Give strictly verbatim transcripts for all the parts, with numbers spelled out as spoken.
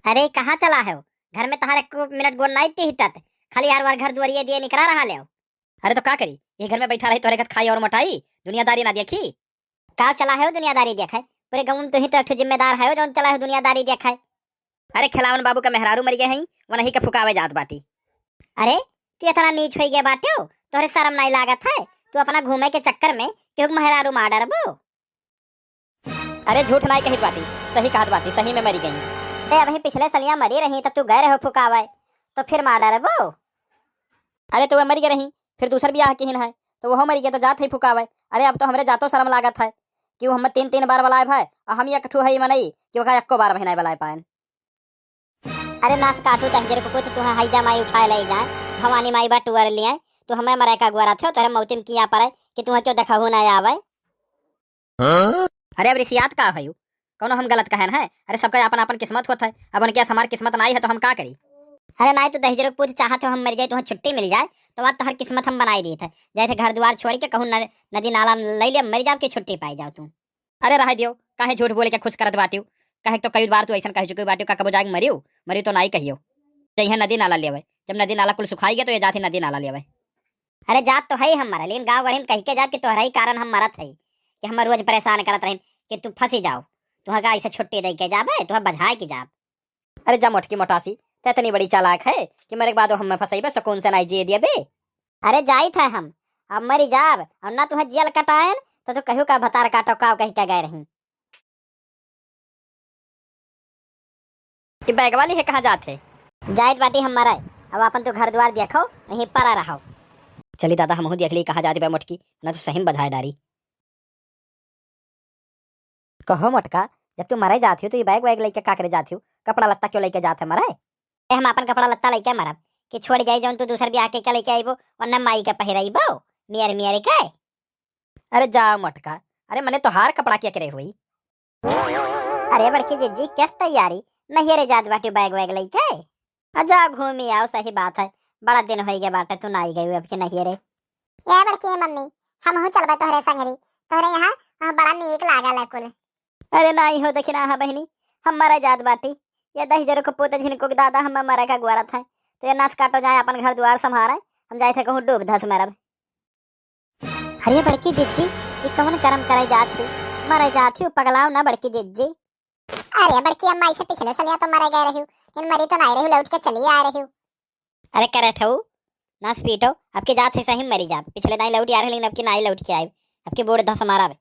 अरे, कहाँ चला है? घर में तहार एक मिनट गोड़ नाई टिहटत, खाली यार वार घर दुआरिये दिए निकरा रहा ले। अरे, तो का करी, ये घर में बैठा रही, तोहरे घर खाई और मोटाई, दुनियादारी ना देखी। का चला है दुनियादारी देखे? पूरे गाँव में तू ही तो एक ठो जिम्मेदार है, जौन चला है दुनियादारी देखे। अरे, खेलावन बाबू का मेहरारू मर गए हैं, वो नहीं के फुकावे जात बाटी। अरे, तू इतना नीच हो गए बाटे हो, तोहरे शर्म नहीं लागत है? तू अपना घूमे के चक्कर में केहू के मेहरारू मार डरबो? अरे, झूठ नाई कहित बाटी, सही कहत बाटी, सही में मरी गई। ते अबही पिछले सलिया मरी रही, तब तू गए रहो फुकावे, तो फिर मार डरबो? अरे, तो वह मरी गई रही, फिर दूसर बियाह किहिन है, तो वह मरी गए तो जात है फुकावे। अरे, अब तो हमरे जातो शर्म लागत है कि वो हम तीन तीन बार बुलाए भाई, और हम एक ठू है मनई कि ओका एको बार भी नहीं बुलाए पाएन। अरे नास काटू दहिजर को पुत, तुहे हैजा माई उठाए ले जाए, भवानी माई बा टुअर लियाए, तू हमें मरे का गुआरा थे, तोरे मौतिन किया पड़े कि तुहे क्यों देखहू ना आवे। हाँ? अरे अब रिसियात का है यू? कौनो हम गलत कहन है? अरे सबका अपन अपन किस्मत होत है, अब उनके हमार किस्मत नाई है तो हम का करी? अरे नाई तू दहिजर को पुत चाहत हो हम मर जाए, तुहे छुट्टी मिल जाए, तो आज तोहर किस्मत हम बनाई दी थे, जाए थे घर द्वार छोड़ के कहूँ न-, नदी नाला ले ले मर जाओ कि छुट्टी पाई जाओ तू। अरे रह दियो, काहे झूठ बोले के खुश करत बाटियो? कहे तो कई बार तू ऐसन कह चुकी बाटियो, का कबो जाके मरियो? मरियो तो नाई कहियो। जइहे नदी नाला लेवे, जब नदी नाला कुल सुखाई गए तो ये जाती नदी नाला लेवे। अरे जात तो है ही हम मरे, लेकिन गाँव गढ़ी में कह के जाब कि तोहरा ही कारण हम मरत है, कि हम रोज परेशान करत रहिन कि तू फंसी जाओ, तुहा का ऐसे छुट्टी दे के जाबे, तुहा बझाए के जाब। अरे जा मोटकी मोटासी, ते इतनी बड़ी चालाक है कि मरे के बाद हमें फंसैबे, सुकून से नाई जिए दियबे। अरे जाइत है हम, अब मरी जाब, और ना तुहे जियल कटाएन, तो तू कहू का भतार काटो काव कह के गए रही। कि बैग वाली है, कहाँ जात है? जाइत बाटी हम मरे, अब अपन तू घर द्वार देखो, वहीं परा रहो। चली दादा, हमहू देख ली कहाँ जाती बा मोटकी, ना तो सही में बझाए डारी। कहो मोटका, जब तू मरे जात हो तो ये बैग वैग लेके का करे जात हो? कपड़ा लत्ता क्यों लेके जात है मरे? ए, हम अपन कपड़ा लत्ता लेके मरब कि छोड़ जाई जौन तू दूसर बियाह के क्या लेके आईबो, वरना माई के पहिराईबो, मियर मियर के। अरे जा मोटका, अरे मने तोहार कपड़ा क्या करे हुई? अरे बड़की जिज्जी, कैस तैयारी? नहियरे जात बाटी बैग वैग लेके। आ जा घूमी आओ, सही बात है, बड़ा दिन होई गए बाटे तू ना आई गई अब के नहियरे। ए बड़की मम्मी, हमहू चलबे तोहरे संगरी, तोहरे यहाँ, वहाँ बड़ा नीक लागल है कुल। अरे नाई हो दखिना, हाँ बहिनी, हम मरे जात बाटी, ये दहिजर को पोते झिनको के दादा हम मरे का गुआरत है, तो ये नास काटो जाए अपन घर द्वार संभारे, हम जाए थे कहूँ डूब धस मरब। अरे बड़की जिज्जी, ये कवन करम करे जात हो? मरे जात हो, पगलाओ ना बड़की जिज्जी। अरे बड़की अम्मा, इसे पिछले सलिया तो मरे गए रही, इन मरी तो नहीं रही, लौट के चली आ रही। अरे करे ठऊ, नास पीटो, अब की जात है सही मरी जाब। पिछले दाई लौट आ रहे, लेकिन अब की नाई लौट के आए, अब की बूढ़ धस मारा बे।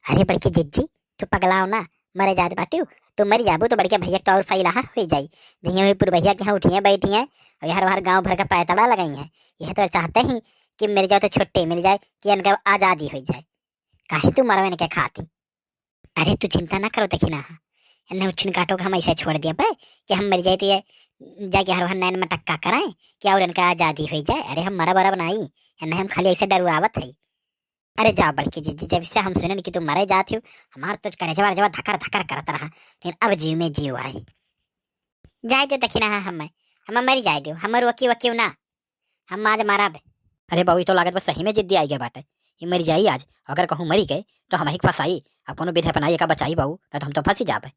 अरे बड़की जिज्जी, तू पगलाओ ना, मरे जात बाटियो, तू मरी जाबू तो बड़के भैया के तो और फैलाहर हो जाई। जहिया हुई पुरबहिया के यहाँ उठिए बैठिए, और यार बाहर गाँव भर का पैतड़ा लगाई है। यह तो चाहते ही कि मर जाओ तो छुट्टी मिल जाए, कि इनका आज़ादी हो जाए। काहे तू मरवे इनके खाती? अरे तू चिंता ना करो दखिना, इन्हें उच्छिन काटो के हम ऐसे छोड़ दिया बे कि हम मर जाए तो ये जाके हर हर नैन मटक्का कराएं कि और इनका आज़ादी हो जाए। अरे हम मरब अरब नाई, इन्हें हम खाली ऐसे डरुआवत है। अरे जा बड़की जिज्जी, जब से हम सुनन कि तू मरे जात हो, हमार तो करेजवा रजवा धकर धकर करत रहा, लेकिन अब जीव में जीव आए। जाए दो दखिना, हाँ, हम, हम मरी जाए दो, हम रोकी वकियो ना, हम आज मारब। अरे बाबू, ई तो लागत बस सही में जिद्दी आई गए बाटे, ई मरी जाई आज। अगर कहूँ मरी गए तो हम ही फंसाई, अब कोनो विधि अपनाई एका बचाई बाबू, ना तो हम तो फंसी जाबे।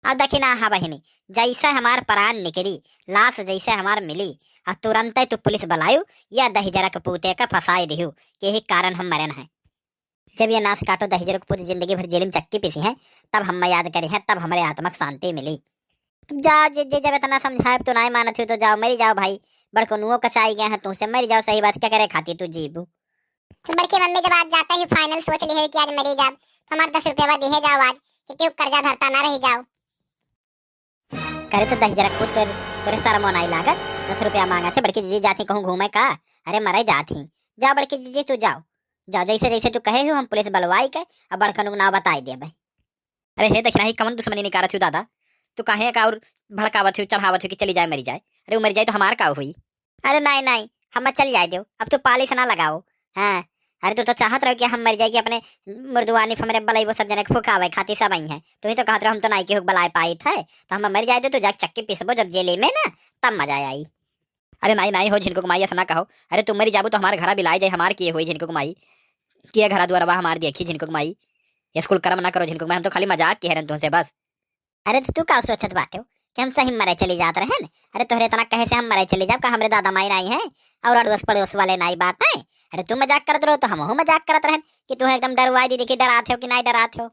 अब दखिना, हाँ बहिनी, जैसे हमार प्राण निकली, लाश जैसे हमार मिली, आ तुरंते तू पुलिस बुलायु, या दहिजरा के पूते का फंसाई दिहु, यही कारण हम मरन है। जब ये नास काटो दहिजर के पूत जिंदगी भर जेल में चक्की पीसी हैं, तब हम याद करी हैं, तब हमरे आत्मा के शांति मिली। तुम जाओ जिज्जी, जब इतना समझाए तो नाई मानत हो तो जाओ, मरी जाओ भाई। बड़कनुओ कचाई गए हैं तुमसे, मरी जाओ, सही बात क्या करे खाती तू जीबू। तो बड़की मम्मी जब आज जाता ही final सोच ली है कि आज मरी जाब, तो हमार दस रुपया दिहे जाओ आज, कि क्यों कर्जा धरता ना रही जाओ। करे तो दहिजरा के पूत तोर-, तोरे शर्मो नाई लागत, दस रुपया मांगा थे, बड़की जिज्जी जाती कहूँ घूमे का, अरे मरे जात ही। जाओ बड़की जिज्जी तू जाओ, जाओ जैसे जैसे तू कहे हो हम पुलिस बलवाई के अब बड़कनु के नाव बताई देबे। अरे हे दखिना, ही कवन दुश्मनी निकारत हो दादा, तू काहे का और भड़कावत हो, चढ़ावत हो कि चली जाए मरी जाए, अरे वो मरी जाए तो हमार का हुई? अरे नाई नाई, हम चल जाए दो, अब तू पालिश ना लगाओ। हाँ, अरे तू तो चाहत रहो कि हम मर जाए कि अपने मुर्दुआनी पे हमरे बलई वो सब जने के फुकावे खातिर सब आई हैं। तू ही तो कहत रहो हम तो नाई के हुक बलाए पाइत है, तो हम मर जाए दो, तू जाके चक्की पिसबो जब जेले में ना, तब मजा आई। अरे नाई नाई हो झिनको के माई, ऐसा ना कहो। अरे तू मरी जाबू तो हमार घरा बिलाए जाए, हमार किए हुई झिनको के माई, किए घरा दुआरवा हमार देखी झिनको के माई। ये स्कूल कर्म ना करो झिनको के माई, हम तो खाली मजाक कह रहे हैं तुमसे बस। अरे तो तू का सोचत बाटे हो कि हम सही मरे चली जात रहेन? अरे तोहरे इतना कहे से हम मरे चली जाब का? हमरे दादा माई नाई है और अड़ोस पड़ोस वाले नाई बाटे। अरे तू मजाक करत रहो तो हमहू मजाक करत रहेन कि तू एकदम डरवाई दी, देखी डरात हो कि नाई डरात हो।